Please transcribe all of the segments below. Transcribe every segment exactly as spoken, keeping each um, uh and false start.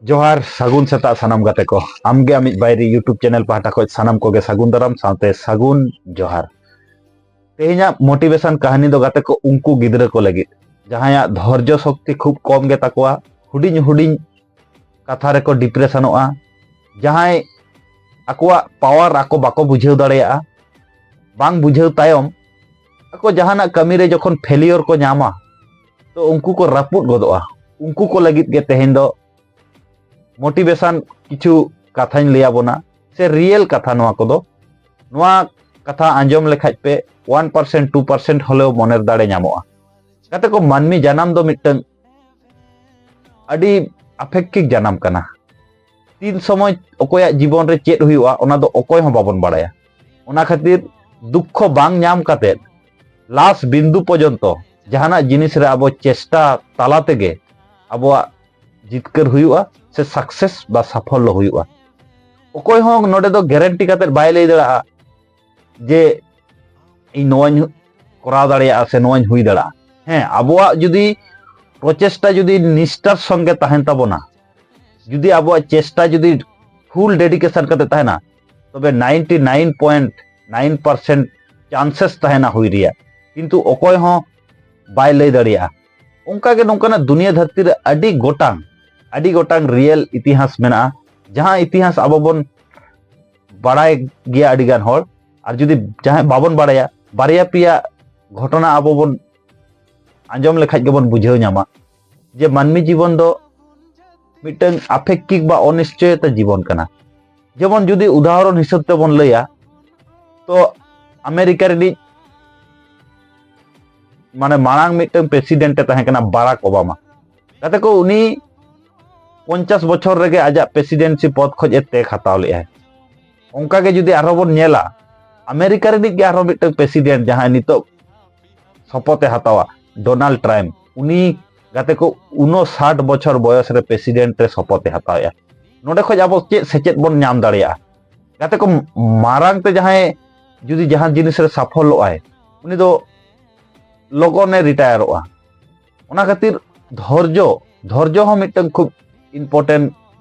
ᱡᱚᱦᱟᱨ, ᱥᱟᱹᱜᱩᱱ ᱥᱮᱛᱟᱜ ᱥᱟᱱᱟᱢ ᱜᱟᱛᱮ ᱠᱚ᱾ ᱟᱢᱜᱮ ᱟᱢᱤᱡ ᱵᱟᱭᱨᱤ YouTube ᱪᱮᱱᱮᱞ ᱯᱟᱦᱴᱟ ᱠᱷᱚᱱ ᱥᱟᱱᱟᱢ ᱠᱚᱜᱮ ᱥᱟᱹᱜᱩᱱ ᱫᱟᱨᱟᱢ ᱥᱟᱶᱛᱮ ᱥᱟᱹᱜᱩᱱ ᱡᱚᱦᱟᱨ᱾ ᱛᱮᱦᱮᱧᱟᱜ ᱢᱳᱴᱤᱵᱷᱮᱥᱚᱱ ᱠᱟᱹᱦᱱᱤ ᱫᱚ ᱜᱟᱛᱮ ᱠᱚ ᱩᱱᱠᱩ ᱜᱤᱫᱽᱨᱟᱹ ᱠᱚ ᱞᱟᱹᱜᱤᱫ, ᱡᱟᱦᱟᱸᱭᱟᱜ ᱫᱷᱳᱨᱡᱚ ᱥᱚᱠᱛᱤ ᱠᱷᱩᱵ ᱠᱚᱢ ᱜᱮ ᱛᱟᱠᱚᱣᱟ, ᱦᱩᱰᱤᱧ ᱦᱩᱰᱤᱧ ᱠᱟᱛᱷᱟ ᱨᱮᱠᱚ ᱰᱤᱯᱨᱮᱥᱚᱱᱚᱜᱼᱟ, ᱡᱟᱦᱟᱸᱭ ᱟᱠᱚᱣᱟᱜ ᱯᱟᱣᱟᱨ ᱟᱠᱚ ᱵᱟᱠᱚ ᱵᱩᱡᱷᱟᱹᱣ ᱫᱟᱲᱮᱭᱟᱜᱼᱟ, ᱵᱟᱝ ᱵᱩᱡᱷᱟᱹᱣ ᱛᱟᱭᱚᱢ ᱟᱠᱚ ᱡᱟᱦᱟᱱᱟᱜ ᱠᱟᱹᱢᱤ ᱨᱮ ᱡᱚᱠᱷᱚᱱ ᱯᱷᱮᱞᱤᱭᱚᱨ ᱠᱚ ᱧᱟᱢᱟ, ᱛᱚ ᱩᱱᱠᱩ ᱠᱚ ᱨᱟᱹᱯᱩᱫ ᱜᱚᱫᱚᱜᱼᱟ᱾ ᱩᱱᱠᱩ ᱠᱚ ᱞᱟᱹᱜᱤᱫ ᱜᱮ ᱛᱮᱦᱮᱧ ᱫᱚ ᱢᱳᱴᱤᱵᱷᱮᱥᱚᱱ ᱠᱤᱪᱷᱩ ᱠᱟᱛᱷᱟᱧ ᱞᱟᱹᱭ ᱟᱵᱚᱱᱟ, ᱥᱮ ᱨᱤᱭᱮᱞ ᱠᱟᱛᱷᱟ ᱱᱚᱣᱟ ᱠᱚᱫᱚ᱾ ᱱᱚᱣᱟ ᱠᱟᱛᱷᱟ ᱟᱸᱡᱚᱢ ᱞᱮᱠᱷᱟᱡ ᱯᱮ ᱚᱣᱟᱱ ᱯᱟᱨᱥᱮᱱᱴ, ᱴᱩ ᱯᱟᱨᱥᱮᱱᱴ ᱦᱚᱞᱮᱣ ᱢᱚᱱᱮᱨ ᱫᱟᱲᱮ ᱧᱟᱢᱚᱜᱼᱟ᱾ ᱜᱟᱛᱮ ᱠᱚ, ᱢᱟᱹᱱᱢᱤ ᱡᱟᱱᱟᱢ ᱫᱚ ᱢᱤᱫᱴᱟᱝ ᱟᱹᱰᱤ ᱟᱯᱮᱠᱠᱷᱤᱠ ᱡᱟᱱᱟᱢ ᱠᱟᱱᱟ᱾ ᱛᱤᱱ ᱥᱚᱢᱚᱭ ᱚᱠᱚᱭᱟᱜ ᱡᱤᱵᱚᱱ ᱨᱮ ᱪᱮᱫ ᱦᱩᱭᱩᱜᱼᱟ, ᱚᱱᱟ ᱫᱚ ᱚᱠᱚᱭ ᱦᱚᱸ ᱵᱟᱵᱚᱱ ᱵᱟᱲᱟᱭᱟ᱾ ᱚᱱᱟ ᱠᱷᱟᱹᱛᱤᱨ ᱫᱩᱠᱠᱷᱚ ᱵᱟᱝ ᱧᱟᱢ ᱠᱟᱛᱮᱫ ᱞᱟᱥ ᱵᱤᱱᱫᱩ ᱯᱚᱨᱡᱚᱱᱛᱚ ᱡᱟᱦᱟᱱᱟᱜ ᱡᱤᱱᱤᱥ ᱨᱮ ᱟᱵᱚ ᱪᱮᱥᱴᱟ ᱛᱟᱞᱟ ᱛᱮᱜᱮ ᱟᱵᱚᱣᱟᱜ ᱡᱤᱛᱠᱟᱹᱨ ᱦᱩᱭᱩᱜᱼᱟ, ᱥᱮ ᱥᱟᱠᱥᱮᱥ ᱵᱟ ᱥᱟᱯᱷᱚᱞᱞᱚ ᱦᱩᱭᱩᱜᱼᱟ᱾ ᱚᱠᱚᱭ ᱦᱚᱸ ᱱᱚᱰᱮ ᱫᱚ ᱜᱮᱨᱮᱱᱴᱤ ᱠᱟᱛᱮᱫ ᱵᱟᱭ ᱞᱟᱹᱭ ᱫᱟᱲᱮᱭᱟᱜᱼᱟ ᱡᱮ ᱤᱧ ᱱᱚᱣᱟᱧ ᱠᱚᱨᱟᱣ ᱫᱟᱲᱮᱭᱟᱜᱼᱟ ᱥᱮ ᱱᱚᱣᱟᱧ ᱦᱩᱭ ᱫᱟᱲᱮᱭᱟᱜᱼᱟ᱾ ᱦᱮᱸ, ᱟᱵᱚᱣᱟᱜ ᱡᱩᱫᱤ ᱯᱨᱚᱪᱮᱥᱴᱟ ᱡᱩᱫᱤ ᱱᱤᱥᱴᱟᱨ ᱥᱚᱝᱜᱮ ᱛᱟᱦᱮᱱ ᱛᱟᱵᱚᱱᱟ, ᱡᱩᱫᱤ ᱟᱵᱚᱣᱟᱜ ᱪᱮᱥᱴᱟ ᱡᱩᱫᱤ ᱯᱷᱩᱞ ᱰᱮᱰᱤᱠᱮᱥᱚᱱ ᱠᱟᱛᱮ ᱛᱟᱦᱮᱱᱟ, ᱛᱚᱵᱮ ninety nine point nine percent chances ᱛᱟᱦᱮᱱᱟ ᱦᱩᱭ ᱨᱮᱭᱟᱜ, ᱠᱤᱱᱛᱩ ᱚᱠᱚᱭ ᱦᱚᱸ ᱵᱟᱭ ᱞᱟᱹᱭ ᱫᱟᱲᱮᱭᱟᱜᱼᱟ᱾ ᱚᱱᱠᱟᱜᱮ ᱱᱚᱝᱠᱟᱱᱟᱜ ᱫᱩᱱᱤᱭᱟᱹ ᱫᱷᱟᱹᱨᱛᱤ ᱨᱮ ᱟᱹᱰᱤ ᱜᱚᱴᱟᱝ, ᱟᱹᱰᱤ ᱜᱚᱴᱟᱝ ᱨᱤᱭᱮᱞ ᱤᱛᱤᱦᱟᱥ ᱢᱮᱱᱟᱜᱼᱟ, ᱡᱟᱦᱟᱸ ᱤᱛᱤᱦᱟᱥ ᱟᱵᱚ ᱵᱚᱱ ᱵᱟᱲᱟᱭ ᱜᱮᱭᱟ ᱟᱹᱰᱤ ᱜᱟᱱ ᱦᱚᱲ, ᱟᱨ ᱡᱩᱫᱤ ᱡᱟᱦᱟᱸᱭ ᱵᱟᱵᱚᱱ ᱵᱟᱲᱟᱭᱟ, ᱵᱟᱨᱭᱟ ᱯᱮᱭᱟ ᱜᱷᱚᱴᱚᱱᱟ ᱟᱵᱚ ᱵᱚᱱ ᱟᱸᱡᱚᱢ ᱞᱮᱠᱷᱟᱡ ᱜᱮᱵᱚᱱ ᱵᱩᱡᱷᱟᱹᱣ ᱧᱟᱢᱟ ᱡᱮ ᱢᱟᱹᱱᱢᱤ ᱡᱤᱵᱚᱱ ᱫᱚ ᱢᱤᱫᱴᱟᱝ ᱟᱯᱮᱠᱠᱷᱤᱠ ᱵᱟ ᱚᱱᱤᱥᱪᱚᱭᱚᱛᱟ ᱡᱤᱵᱚᱱ ᱠᱟᱱᱟ᱾ ᱡᱮᱢᱚᱱ ᱡᱩᱫᱤ ᱩᱫᱟᱦᱚᱨᱚᱱ ᱦᱤᱥᱟᱹᱵ ᱛᱮᱵᱚᱱ ᱞᱟᱹᱭᱟ, ᱛᱚ ᱟᱢᱮᱨᱤᱠᱟ ᱨᱤᱱᱤᱡ ᱢᱟᱱᱮ ᱢᱟᱲᱟᱝ ᱢᱤᱫᱴᱟᱝ ᱯᱨᱮᱥᱤᱰᱮᱱᱴ ᱮ ᱛᱟᱦᱮᱸ ᱠᱟᱱᱟ ᱵᱟᱨᱟᱠ ᱳᱵᱟᱢᱟ᱾ ᱜᱟᱛᱮ ᱠᱚ, ᱩᱱᱤ ᱯᱚᱧᱪᱟᱥ ᱵᱚᱪᱷᱚᱨ ᱨᱮᱜᱮ ᱟᱡᱟᱜ ᱯᱨᱮᱥᱤᱰᱮᱱᱥᱤ ᱯᱚᱫ ᱠᱷᱚᱱ ᱮ ᱛᱮᱜ ᱦᱟᱛᱟᱣ ᱞᱮᱫᱼᱟᱭ᱾ ᱚᱱᱠᱟ ᱜᱮ ᱡᱩᱫᱤ ᱟᱨᱦᱚᱸ ᱵᱚᱱ ᱧᱮᱞᱟ, ᱟᱢᱮᱨᱤᱠᱟ ᱨᱤᱱᱤᱡ ᱜᱮ ᱟᱨᱦᱚᱸ ᱢᱤᱫᱴᱟᱝ ᱯᱨᱮᱥᱤᱰᱮᱱᱴ ᱡᱟᱦᱟᱸᱭ ᱱᱤᱛᱚᱜ ᱥᱚᱯᱚᱛ ᱮ ᱦᱟᱛᱟᱣᱟ, ᱰᱳᱱᱟᱞᱰ ᱴᱨᱟᱢᱯ, ᱩᱱᱤ ᱜᱟᱛᱮ ᱠᱚ ᱩᱱᱚᱥᱟᱴ ᱵᱚᱪᱷᱚᱨ ᱵᱚᱭᱚᱥ ᱨᱮ ᱯᱨᱮᱥᱤᱰᱮᱱᱴ ᱨᱮ ᱥᱚᱯᱚᱛ ᱮ ᱦᱟᱛᱟᱣᱮᱫᱼᱟ᱾ ᱱᱚᱰᱮ ᱠᱷᱚᱱ ᱟᱵᱚ ᱪᱮᱫ ᱥᱮᱪᱮᱫ ᱵᱚᱱ ᱧᱟᱢ ᱫᱟᱲᱮᱭᱟᱜᱼᱟ? ᱜᱟᱛᱮ ᱠᱚ, ᱢᱟᱨᱟᱝ ᱛᱮ ᱡᱟᱦᱟᱸᱭ ᱡᱩᱫᱤ ᱡᱟᱦᱟᱸ ᱡᱤᱱᱤᱥ ᱨᱮ ᱥᱟᱯᱷᱚᱞᱚᱜ ᱟᱭ, ᱩᱱᱤ ᱫᱚ ᱞᱚᱜᱚᱱᱮ ᱨᱤᱴᱟᱭᱟᱨᱚᱜᱼᱟ᱾ ᱚᱱᱟ ᱠᱷᱟᱹᱛᱤᱨ ᱫᱷᱳᱨᱡᱚ, ᱫᱷᱳᱨᱡᱚ ᱦᱚᱸ ᱢᱤᱫᱴᱟᱝ ᱠᱷᱩᱵ important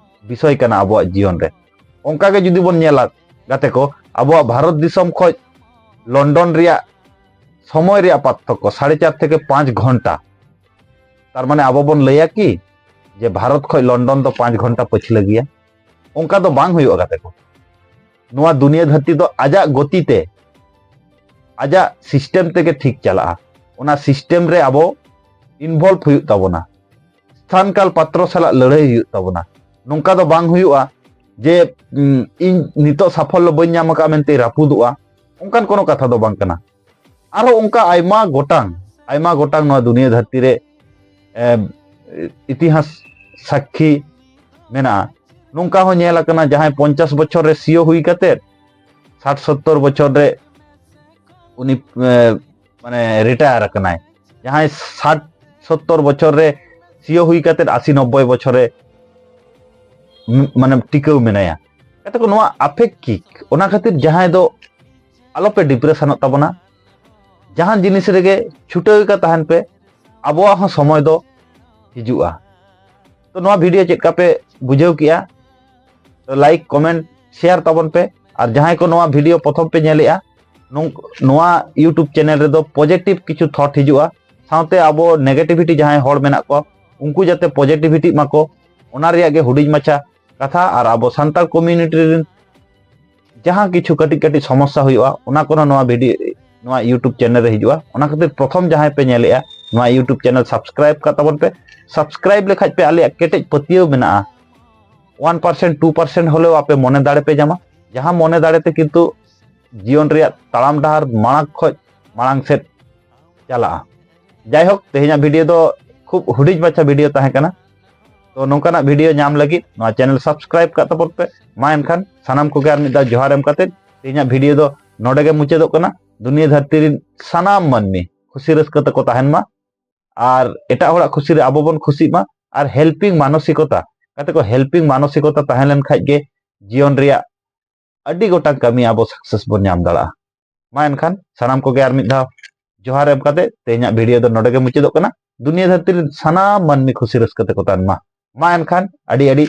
ᱵᱤᱥᱚᱭ ᱠᱟᱱᱟ ᱟᱵᱚᱣᱟᱜ ᱡᱤᱭᱚᱱ ᱨᱮ᱾ ᱚᱱᱠᱟ ᱜᱮ ᱡᱩᱫᱤ ᱵᱚᱱ ᱧᱮᱞᱟ ᱜᱟᱛᱮ ᱠᱚ, ᱟᱵᱚᱣᱟᱜ ᱵᱷᱟᱨᱚᱛ ᱫᱤᱥᱚᱢ ᱠᱷᱚᱱ ᱞᱚᱱᱰᱚᱱ ᱨᱮᱭᱟᱜ ᱥᱚᱢᱚᱭ ᱨᱮᱭᱟᱜ ᱯᱟᱨᱛᱷᱚᱠᱠᱚ ᱥᱟᱲᱮ ᱪᱟᱨ ᱛᱷᱮᱠᱮ ᱯᱟᱸᱪ ᱜᱷᱚᱱᱴᱟ᱾ ᱛᱟᱨ ᱢᱟᱱᱮ ᱟᱵᱚ ᱵᱚᱱ ᱞᱟᱹᱭᱟ ᱠᱤ ᱡᱮ ᱵᱷᱟᱨᱚᱛ ᱠᱷᱚᱱ ᱞᱚᱱᱰᱚᱱ ᱫᱚ ᱯᱟᱸᱪ ᱜᱷᱚᱱᱴᱟ ᱯᱟᱹᱪᱷᱞᱟᱹ ᱜᱮᱭᱟ? ᱚᱱᱠᱟ ᱫᱚ ᱵᱟᱝ ᱦᱩᱭᱩᱜᱼᱟ ᱜᱟᱛᱮ ᱠᱚ᱾ ᱱᱚᱣᱟ ᱫᱩᱱᱤᱭᱟᱹ ᱫᱷᱟᱹᱨᱛᱤ ᱫᱚ ᱟᱡᱟᱜ ᱜᱚᱛᱤ ᱛᱮ, ᱟᱡᱟᱜ system ᱛᱮᱜᱮ ᱴᱷᱤᱠ ᱪᱟᱞᱟᱜᱼᱟ᱾ ᱚᱱᱟ system ᱨᱮ ᱟᱵᱚ involve ᱦᱩᱭᱩᱜ ᱛᱟᱵᱚᱱᱟ᱾ ᱥᱛᱷᱟᱱ ᱠᱟᱞ ᱯᱟᱛᱨᱚ ᱥᱟᱞᱟᱜ ᱞᱟᱹᱲᱦᱟᱹᱭ ᱦᱩᱭᱩᱜ ᱛᱟᱵᱚᱱᱟ᱾ ᱱᱚᱝᱠᱟ ᱫᱚ ᱵᱟᱝ ᱦᱩᱭᱩᱜᱼᱟ ᱡᱮ, ᱩᱢ, ᱤᱧ ᱱᱤᱛᱚᱜ ᱥᱟᱯᱷᱚᱞᱞᱚ ᱵᱟᱹᱧ ᱧᱟᱢ ᱟᱠᱟᱫ ᱢᱮᱱᱛᱮ ᱨᱟᱹᱯᱩᱫᱚᱜᱼᱟ, ᱚᱱᱠᱟᱱ ᱠᱳᱱᱳ ᱠᱟᱛᱷᱟ ᱫᱚ ᱵᱟᱝ ᱠᱟᱱᱟ᱾ ᱟᱨᱦᱚᱸ ᱚᱱᱠᱟ ᱟᱭᱢᱟ ᱜᱚᱴᱟᱝ, ᱟᱭᱢᱟ ᱜᱚᱴᱟᱝ ᱱᱚᱣᱟ ᱫᱩᱱᱤᱭᱟᱹ ᱫᱷᱟᱹᱨᱛᱤ ᱨᱮ, ᱮ, ᱤᱛᱤᱦᱟᱥ ᱥᱟᱹᱠᱷᱤ ᱢᱮᱱᱟᱜᱼᱟ᱾ ᱱᱚᱝᱠᱟ ᱦᱚᱸ ᱧᱮᱞ ᱟᱠᱟᱱᱟ, ᱡᱟᱦᱟᱸᱭ ᱯᱚᱧᱪᱟᱥ ᱵᱚᱪᱷᱚᱨ ᱨᱮ ᱥᱤᱭᱳ ᱦᱩᱭ ᱠᱟᱛᱮᱫ, ᱥᱟᱴ ᱥᱚᱛᱛᱚᱨ ᱵᱚᱪᱷᱚᱨ ᱨᱮ ᱩᱱᱤ, ᱮ, ᱢᱟᱱᱮ retire ᱟᱠᱟᱱᱟᱭ᱾ ᱡᱟᱦᱟᱸᱭ ᱥᱟᱴ ᱥᱚᱛᱛᱚᱨ ᱵᱚᱪᱷᱚᱨ ᱨᱮ ᱥᱤᱭᱳ ᱦᱩᱭ ᱠᱟᱛᱮᱫ ᱟᱥᱤ ᱱᱚᱵᱵᱳᱭ ᱵᱚᱪᱷᱚᱨ ᱨᱮ, ᱩᱢ, ᱢᱟᱱᱮ ᱴᱤᱠᱟᱹᱣ ᱢᱮᱱᱟᱭᱟ᱾ ᱜᱟᱛᱮ ᱠᱚ, ᱱᱚᱣᱟ ᱟᱯᱮᱠᱠᱷᱤᱠ, ᱚᱱᱟ ᱠᱷᱟᱹᱛᱤᱨ ᱡᱟᱦᱟᱸᱭ ᱫᱚ ᱟᱞᱚᱯᱮ ᱰᱤᱯᱨᱮᱥᱚᱱᱚᱜ ᱛᱟᱵᱚᱱᱟ᱾ ᱡᱟᱦᱟᱸ ᱡᱤᱱᱤᱥ ᱨᱮᱜᱮ ᱪᱷᱩᱴᱟᱹᱣ ᱟᱠᱟ ᱛᱟᱦᱮᱱ ᱯᱮ, ᱟᱵᱚᱣᱟᱜ ᱦᱚᱸ ᱥᱚᱢᱚᱭ ᱫᱚ ᱦᱤᱡᱩᱜᱼᱟ᱾ ᱛᱚ, ᱱᱚᱣᱟ ᱵᱷᱤᱰᱤᱭᱳ ᱪᱮᱫ ᱞᱮᱠᱟ ᱯᱮ ᱵᱩᱡᱷᱟᱹᱣ ᱠᱮᱜᱼᱟ? ᱛᱚ, ᱞᱟᱭᱤᱠ, ᱠᱚᱢᱮᱱᱴ, ᱥᱮᱭᱟᱨ ᱛᱟᱵᱚᱱ ᱯᱮ᱾ ᱟᱨ ᱡᱟᱦᱟᱸᱭ ᱠᱚ ᱱᱚᱣᱟ ᱵᱷᱤᱰᱤᱭᱳ ᱯᱨᱚᱛᱷᱚᱢ ᱯᱮ ᱧᱮᱞᱮᱜᱼᱟ, ᱱᱚᱝ-, ᱱᱚᱣᱟ YouTube ᱪᱮᱱᱮᱞ ᱨᱮᱫᱚ ᱯᱚᱡᱤᱴᱤᱵᱷ ᱠᱤᱪᱷᱩ ᱛᱷᱚᱴ ᱦᱤᱡᱩᱜᱼᱟ, ᱥᱟᱶᱛᱮ ᱟᱵᱚ ᱱᱮᱜᱮᱴᱤᱵᱷᱤᱴᱤ ᱡᱟᱦᱟᱸᱭ ᱦᱚᱲ ᱢᱮᱱᱟᱜ ᱠᱚᱣᱟ, ᱩᱱᱠᱩ ᱡᱟᱛᱮ ᱯᱚᱡᱤᱴᱤᱵᱷᱤᱴᱤᱜ ᱢᱟᱠᱚ, ᱚᱱᱟ ᱨᱮᱭᱟᱜ ᱜᱮ ᱦᱩᱰᱤᱧ ᱢᱟᱪᱷᱟ ᱠᱟᱛᱷᱟ᱾ ᱟᱨ ᱟᱵᱚ ᱥᱟᱱᱛᱟᱲ ᱠᱚᱢᱤᱭᱩᱱᱤᱴᱤ ᱨᱮᱱ ᱡᱟᱦᱟᱸ ᱠᱤᱪᱷᱩ ᱠᱟᱹᱴᱤᱡ ᱠᱟᱹᱴᱤᱡ ᱥᱚᱢᱚᱥᱥᱟ ᱦᱩᱭᱩᱜᱼᱟ, ᱚᱱᱟ ᱠᱚᱦᱚᱸ ᱱᱚᱣᱟ ᱵᱷᱤᱰᱤᱭᱳ, ᱱᱚᱣᱟ YouTube ᱪᱮᱱᱮᱞ ᱨᱮ ᱦᱤᱡᱩᱜᱼᱟ᱾ ᱚᱱᱟ ᱠᱷᱟᱹᱛᱤᱨ ᱯᱨᱚᱛᱷᱚᱢ ᱡᱟᱦᱟᱸᱭ ᱯᱮ ᱧᱮᱞᱮᱜᱼᱟ, ᱱᱚᱣᱟ YouTube ᱪᱮᱱᱮᱞ ᱥᱟᱵᱥᱠᱨᱟᱭᱤᱵ ᱠᱟᱜ ᱛᱟᱵᱚᱱ ᱯᱮ᱾ ᱥᱟᱵᱥᱠᱨᱟᱭᱤᱵ ᱞᱮᱠᱷᱟᱡ ᱯᱮ, ᱟᱞᱮᱭᱟᱜ ᱠᱮᱴᱮᱡ ᱯᱟᱹᱛᱭᱟᱹᱣ ᱢᱮᱱᱟᱜᱼᱟ, ᱚᱣᱟᱱ ᱯᱟᱨᱥᱮᱱᱴ, ᱴᱩ ᱯᱟᱨᱥᱮᱱᱴ ᱦᱚᱞᱮᱣ ᱟᱯᱮ ᱢᱚᱱᱮ ᱫᱟᱲᱮ ᱯᱮ ᱧᱟᱢᱟ, ᱡᱟᱦᱟᱸ ᱢᱚᱱᱮ ᱫᱟᱲᱮ ᱛᱮ ᱠᱤᱱᱛᱩ ᱡᱤᱭᱚᱱ ᱨᱮᱭᱟᱜ ᱛᱟᱲᱟᱢ ᱰᱟᱦᱟᱨ ᱢᱟᱲᱟᱝ ᱠᱷᱚᱡ ᱢᱟᱲᱟᱝ ᱥᱮᱫ ᱪᱟᱞᱟᱜᱼᱟ᱾ ᱡᱟᱭᱦᱳᱠ, ᱛᱮᱦᱮᱧᱟᱜ ᱵᱷᱤᱰᱤᱭᱳ ᱫᱚ ᱠᱷᱩᱵ ᱦᱩᱰᱤᱧ ᱢᱟᱪᱷᱟ ᱵᱷᱤᱰᱤᱭᱳ ᱛᱟᱦᱮᱸ ᱠᱟᱱᱟ᱾ ᱛᱚ, ᱱᱚᱝᱠᱟᱱᱟᱜ ᱵᱷᱤᱰᱤᱭᱳ ᱧᱟᱢ ᱞᱟᱹᱜᱤᱫ ᱱᱚᱣᱟ ᱪᱮᱱᱮᱞ ᱥᱟᱵᱥᱠᱨᱟᱭᱤᱵ ᱠᱟᱜ ᱛᱟᱵᱚᱱ ᱯᱮ᱾ ᱢᱟ ᱮᱱᱠᱷᱟᱱ ᱥᱟᱱᱟᱢ ᱠᱚᱜᱮ ᱟᱨ ᱢᱤᱫ ᱫᱷᱟᱣ ᱡᱚᱦᱟᱨ ᱮᱢ ᱠᱟᱛᱮ ᱛᱮᱦᱮᱧᱟᱜ ᱵᱷᱤᱰᱤᱭᱳ ᱫᱚ ᱱᱚᱰᱮ ᱜᱮ ᱢᱩᱪᱟᱹᱫᱚᱜ ᱠᱟᱱᱟ᱾ ᱫᱩᱱᱤᱭᱟᱹ ᱫᱷᱟᱹᱨᱛᱤ ᱨᱮᱱ ᱥᱟᱱᱟᱢ ᱢᱟᱹᱱᱢᱤ ᱠᱷᱩᱥᱤ ᱨᱟᱹᱥᱠᱟᱹ ᱛᱮᱠᱚ ᱛᱟᱦᱮᱱ ᱢᱟ, ᱟᱨ ᱮᱴᱟᱜ ᱦᱚᱲᱟᱜ ᱠᱷᱩᱥᱤ ᱨᱮ ᱟᱵᱚ ᱵᱚᱱ ᱠᱷᱩᱥᱤᱜ ᱢᱟ᱾ ᱟᱨ ᱦᱮᱞᱯᱤᱝ ᱢᱟᱱᱚᱥᱤᱠᱚᱛᱟ, ᱜᱟᱛᱮ ᱠᱚ, ᱦᱮᱞᱯᱤᱝ ᱢᱟᱱᱚᱥᱤᱠᱚᱛᱟ ᱛᱟᱦᱮᱸ ᱞᱮᱱ ᱠᱷᱟᱡ ᱜᱮ ᱡᱤᱭᱚᱱ ᱨᱮᱭᱟᱜ ᱟᱹᱰᱤ ᱜᱚᱴᱟᱝ ᱠᱟᱹᱢᱤ ᱟᱵᱚ ᱥᱟᱠᱥᱮᱥ ᱵᱚᱱ ᱧᱟᱢ ᱫᱟᱲᱮᱭᱟᱜᱼᱟ᱾ ᱢᱟ ᱮᱱᱠᱷᱟᱱ ᱥᱟᱱᱟᱢ ᱠᱚᱜᱮ ᱟᱨ ᱢᱤᱫ ᱫᱷᱟᱣ ᱡᱚᱦᱟᱨ ᱮᱢ ᱠᱟᱛᱮ ᱛᱮᱦᱮᱧᱟᱜ ᱵᱷᱤᱰᱤᱭᱳ ᱫᱚ ᱱᱚᱰᱮ ᱜᱮ ᱢᱩᱪᱟᱹᱫᱚᱜ ᱠᱟᱱᱟ᱾ ᱫᱩᱱᱤᱭᱟᱹ ᱫᱷᱟᱹᱨᱛᱤ ᱨᱮᱱ ᱥᱟᱱᱟᱢ ᱢᱟᱹᱱᱢᱤ ᱠᱷᱩᱥᱤ ᱨᱟᱹᱥᱠᱟᱹ ᱛᱮᱠᱚ ᱛᱟᱦᱮᱱ ᱢᱟ᱾ ᱢᱟ ᱮᱱᱠᱷᱟᱱ ᱟᱹᱰᱤ ᱟᱹᱰᱤ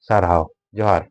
ᱥᱟᱨᱦᱟᱣ᱾ ᱡᱚᱦᱟᱨ᱾